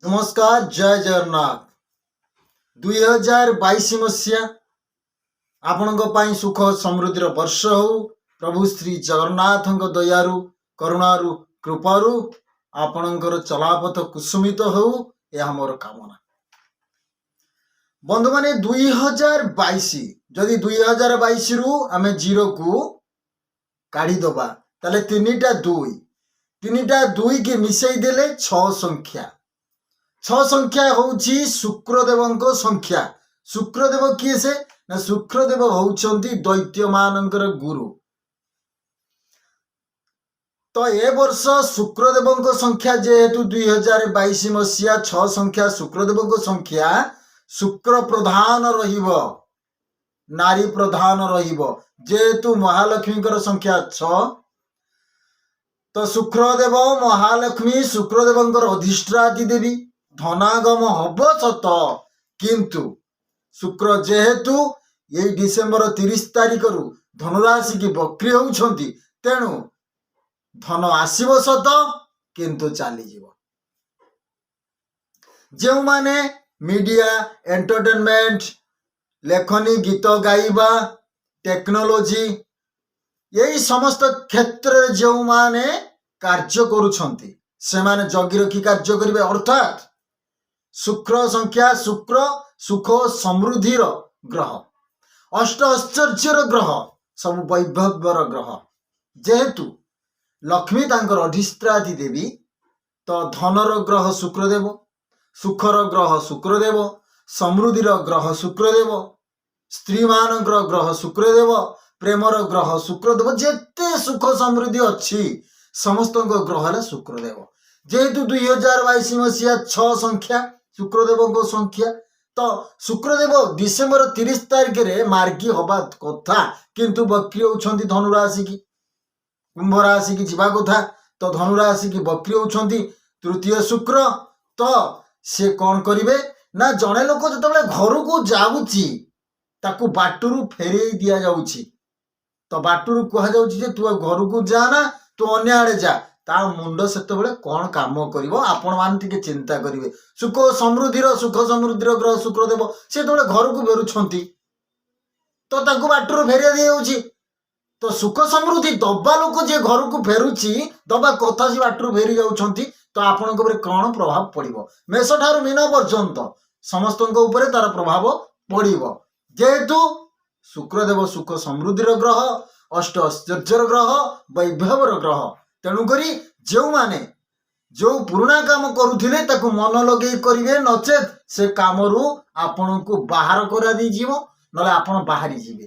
ନମସ୍କାର, ଜୟ ଜଗନ୍ନାଥ। 2022 ମସିହା ଆପଣଙ୍କ ପାଇଁ ସୁଖ ସମୃଦ୍ଧିର ବର୍ଷ ହଉ। ପ୍ରଭୁ ଶ୍ରୀ ଜଗନ୍ନାଥଙ୍କ ଦୟାରୁ, କରୁଣାରୁ, କୃପାରୁ ଆପଣଙ୍କର ଚଲାପଥ କୁସୁମିତ ହଉ, ଏହା ମୋର କାମନା। ବନ୍ଧୁମାନେ, 2022, ଯଦି 2022ରୁ ଆମେ ଜିରୋକୁ କାଢିଦବା, ତାହେଲେ ତିନିଟା ଦୁଇ, ତିନିଟା ଦୁଇକି ମିଶେଇ ଦେଲେ ଛଅ ସଂଖ୍ୟା। ଛଅ ସଂଖ୍ୟା ହଉଛି ଶୁକ୍ରଦେବଙ୍କ ସଂଖ୍ୟା। ଶୁକ୍ରଦେବ କିଏ ସେ ନା, ଶୁକ୍ରଦେବ ହଉଛନ୍ତି ଦୈତ୍ୟମାନଙ୍କର ଗୁରୁ। ତ ଏ ବର୍ଷ ଶୁକ୍ରଦେବଙ୍କ ସଂଖ୍ୟା ଯେହେତୁ 2022 ମସିହା ଛଅ ସଂଖ୍ୟା ଶୁକ୍ରଦେବଙ୍କ ସଂଖ୍ୟା, ଶୁକ୍ର ପ୍ରଧାନ ରହିବ, ନାରୀ ପ୍ରଧାନ ରହିବ। ଯେହେତୁ ମହାଲକ୍ଷ୍ମୀଙ୍କର ସଂଖ୍ୟା 6, ତ ଶୁକ୍ରଦେବ, ମହାଲକ୍ଷ୍ମୀ ଶୁକ୍ରଦେବଙ୍କର ଅଧିଷ୍ଠାତ୍ରୀ ଦେବୀ। ଧନାଗମ ହବ ସତ, କିନ୍ତୁ ଶୁକ୍ର ଯେହେତୁ ଏଇ ଡିସେମ୍ବର 30 ତାରିଖରୁ ଧନୁରାଶିକି ବକ୍ରି ହେଉଛନ୍ତି, ତେଣୁ ଧନ ଆସିବ ସତ, କିନ୍ତୁ ଚାଲିଯିବ। ଯେଉଁମାନେ ମିଡିଆ, ଏଣ୍ଟରଟେନମେଣ୍ଟ, ଲେଖନୀ, ଗୀତ ଗାଇବା, ଟେକ୍ନୋଲୋଜି, ଏଇ ସମସ୍ତ କ୍ଷେତ୍ରରେ ଯେଉଁମାନେ କାର୍ଯ୍ୟ କରୁଛନ୍ତି, ସେମାନେ ଜଗି ରଖି କାର୍ଯ୍ୟ କରିବେ। ଅର୍ଥାତ୍ ଶୁକ୍ର ସଂଖ୍ୟା, ଶୁକ୍ର ସୁଖ ସମୃଦ୍ଧିର ଗ୍ରହ, ଅଷ୍ଟ ଐଶ୍ୱର୍ଯ୍ୟର ଗ୍ରହ, ସବୁ ବୈଭବ୍ୟର ଗ୍ରହ। ଯେହେତୁ ଲକ୍ଷ୍ମୀ ତାଙ୍କର ଅଧିଷ୍ଠାତ୍ରୀ ଦେବୀ, ତ ଧନର ଗ୍ରହ ଶୁକ୍ରଦେବ, ସୁଖର ଗ୍ରହ ଶୁକ୍ରଦେବ, ସମୃଦ୍ଧିର ଗ୍ରହ ଶୁକ୍ରଦେବ, ସ୍ତ୍ରୀମାନଙ୍କର ଗ୍ରହ ଶୁକ୍ରଦେବ, ପ୍ରେମର ଗ୍ରହ ଶୁକ୍ରଦେବ। ଯେତେ ସୁଖ ସମୃଦ୍ଧି ଅଛି, ସମସ୍ତଙ୍କ ଗ୍ରହ ହେଲା ଶୁକ୍ରଦେବ। ଯେହେତୁ 2022 ମସିହା ଛଅ ସଂଖ୍ୟା ଶୁକ୍ରଦେବଙ୍କ ସଂଖ୍ୟା, ତ ଶୁକ୍ରଦେବ ଡିସେମ୍ବର 30 ତାରିଖରେ ମାର୍ଗୀ ହବା କଥା, କିନ୍ତୁ ବକ୍ରି ହଉଛନ୍ତି। ଧନୁରାଶିକି, କୁମ୍ଭ ରାଶିକି ଯିବା କଥା, ତ ଧନୁରାଶିକି ବକ୍ରି ହଉଛନ୍ତି ତୃତୀୟ ଶୁକ୍ର। ତ ସେ କଣ କରିବେ ନା, ଜଣେ ଲୋକ ଯେତେବେଳେ ଘରକୁ ଯାଉଛି, ତାକୁ ବାଟରୁ ଫେରେଇ ଦିଆଯାଉଛି, ତ ବାଟରୁ କୁହାଯାଉଛି ଯେ ତୁ ଆଉ ଘରକୁ ଯା ନା, ତୁ ଅନ୍ୟ ଆଡ଼େ ଯା, ତା ମୁଣ୍ଡ ସେତେବେଳେ କଣ କାମ କରିବ, ଆପଣମାନେ ଟିକେ ଚିନ୍ତା କରିବେ। ସୁଖ ସମୃଦ୍ଧିର ଗ୍ରହ ଶୁକ୍ରଦେବ, ସେ ଯେତେବେଳେ ଘରକୁ ଫେରୁଛନ୍ତି, ତ ତାଙ୍କୁ ବାଟରୁ ଫେରେଇ ଦିଆଯାଉଛି। ତ ସୁଖ ସମୃଦ୍ଧି ଦବା ଲୋକ ଯିଏ ଘରକୁ ଫେରୁଛି, ଦବା କଥା, ସେ ବାଟରୁ ଫେରି ଯାଉଛନ୍ତି, ତ ଆପଣଙ୍କ ଉପରେ କଣ ପ୍ରଭାବ ପଡ଼ିବ? ମେଷ ଠାରୁ ମୀନ ପର୍ଯ୍ୟନ୍ତ ସମସ୍ତଙ୍କ ଉପରେ ତାର ପ୍ରଭାବ ପଡ଼ିବ। ଯେହେତୁ ଶୁକ୍ରଦେବ ସୁଖ ସମୃଦ୍ଧିର ଗ୍ରହ, ଅଷ୍ଟ ଐଶ୍ୱର୍ଯ୍ୟର ଗ୍ରହ, ବୈଭବର ଗ୍ରହ, ତେଣୁକରି ଯେଉଁମାନେ ଯୋଉ ପୁରୁଣା କାମ କରୁଥିଲେ, ତାକୁ ମନ ଲଗେଇ କରିବେ, ନଚେତ୍ ସେ କାମରୁ ଆପଣଙ୍କୁ ବାହାର କରାଦେଇଯିବ, ନହେଲେ ଆପଣ ବାହାରି ଯିବେ।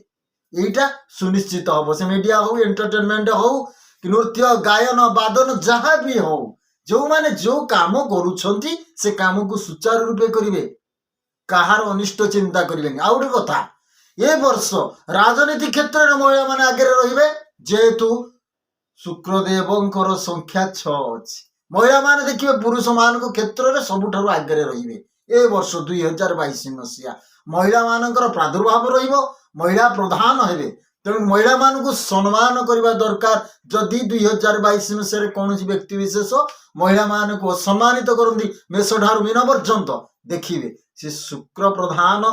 ଏଇଟା ସୁନିଶ୍ଚିତ ହବ। ସେ ମିଡିଆ ହଉ, ଏଣ୍ଟରଟେନମେଣ୍ଟ ହଉ କି ନୃତ୍ୟ, ଗାୟନ, ବାଦନ, ଯାହା ବି ହଉ, ଯେଉଁମାନେ ଯୋଉ କାମ କରୁଛନ୍ତି, ସେ କାମକୁ ସୁଚାରୁ ରୂପେ କରିବେ, କାହାର ଅନିଷ୍ଟ ଚିନ୍ତା କରିବେନି। ଆଉ ଗୋଟେ କଥା, ଏ ବର୍ଷ ରାଜନୀତି କ୍ଷେତ୍ରରେ ମହିଳାମାନେ ଆଗରେ ରହିବେ। ଯେହେତୁ ଶୁକ୍ରଦେବଙ୍କର ସଂଖ୍ୟା 6 ଅଛି, ମହିଳାମାନେ ଦେଖିବେ ପୁରୁଷମାନଙ୍କ କ୍ଷେତ୍ରରେ ସବୁଠାରୁ ଆଗରେ ରହିବେ। ଏ ବର୍ଷ 2022 ମସିହା ମହିଳାମାନଙ୍କର ପ୍ରାଦୁର୍ଭାବ ରହିବ, ମହିଳା ପ୍ରଧାନ ହେବେ। ତେଣୁ ମହିଳାମାନଙ୍କୁ ସମ୍ମାନ କରିବା ଦରକାର। ଯଦି 2022 ମସିହାରେ କୌଣସି ବ୍ୟକ୍ତି ବିଶେଷ ମହିଳାମାନଙ୍କୁ ଅସମ୍ମାନିତ କରନ୍ତି, ମେଷ ଠାରୁ ମୀନ ପର୍ଯ୍ୟନ୍ତ ଦେଖିବେ, ସେ ଶୁକ୍ର ପ୍ରଧାନ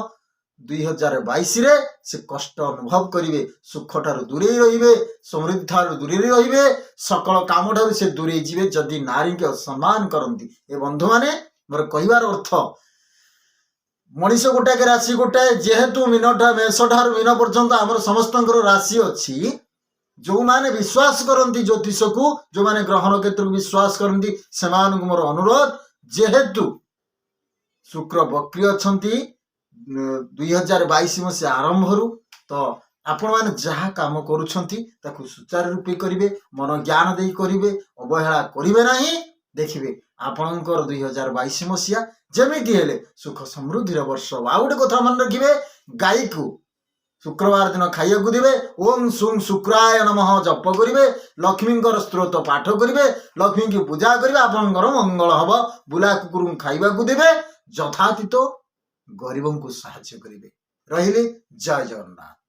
2022ରେ ସେ କଷ୍ଟ ଅନୁଭବ କରିବେ, ସୁଖ ଠାରୁ ଦୂରେଇ ରହିବେ, ସମୃଦ୍ଧି ଠାରୁ ଦୂରେଇ ରହିବେ, ସକଳ କାମ ଠାରୁ ସେ ଦୂରେଇ ଯିବେ, ଯଦି ନାରୀଙ୍କୁ ଅସମ୍ମାନ କରନ୍ତି। ଏ ବନ୍ଧୁମାନେ, ମୋର କହିବାର ଅର୍ଥ, ମଣିଷ ଗୋଟାଏ, ରାଶି ଗୋଟାଏ। ଯେହେତୁ ମେଷ ଠାରୁ ମୀନ ପର୍ଯ୍ୟନ୍ତ ଆମର ସମସ୍ତଙ୍କର ରାଶି ଅଛି, ଯୋଉମାନେ ବିଶ୍ୱାସ କରନ୍ତି ଜ୍ୟୋତିଷକୁ, ଯୋଉମାନେ ଗ୍ରହ ନକ୍ଷତ୍ରକୁ ବିଶ୍ୱାସ କରନ୍ତି, ସେମାନଙ୍କୁ ମୋର ଅନୁରୋଧ, ଯେହେତୁ ଶୁକ୍ର ବକ୍ରି ଅଛନ୍ତି 2022 ମସିହା ଆରମ୍ଭରୁ, ତ ଆପଣମାନେ ଯାହା କାମ କରୁଛନ୍ତି, ତାକୁ ସୁଚାରୁ ରୂପେ କରିବେ, ମନ ଜ୍ଞାନ ଦେଇ କରିବେ, ଅବହେଳା କରିବେ ନାହିଁ। ଦେଖିବେ, ଆପଣଙ୍କର 2022 ମସିହା ଯେମିତି ହେଲେ ସୁଖ ସମୃଦ୍ଧିର ବର୍ଷ ହବ। ଆଉ ଗୋଟେ କଥା ମନେ ରଖିବେ, ଗାଈକୁ ଶୁକ୍ରବାର ଦିନ ଖାଇବାକୁ ଦେବେ, ଓಂ ଶୁଂ ଶୁକ୍ରାୟ ନମଃ ଜପ କରିବେ, ଲକ୍ଷ୍ମୀଙ୍କର ସ୍ତୋତ୍ର ପାଠ କରିବେ, ଲକ୍ଷ୍ମୀଙ୍କୁ ପୂଜା କରିବେ, ଆପଣଙ୍କର ମଙ୍ଗଳ ହବ। ବୁଲା କୁକୁରଙ୍କୁ ଖାଇବାକୁ ଦେବେ, ଯଥାତୀତ ଗରିବଙ୍କୁ ସାହାଯ୍ୟ କରିବେ। ରହିଲି, ଜୟ ଜଗନ୍ନାଥ।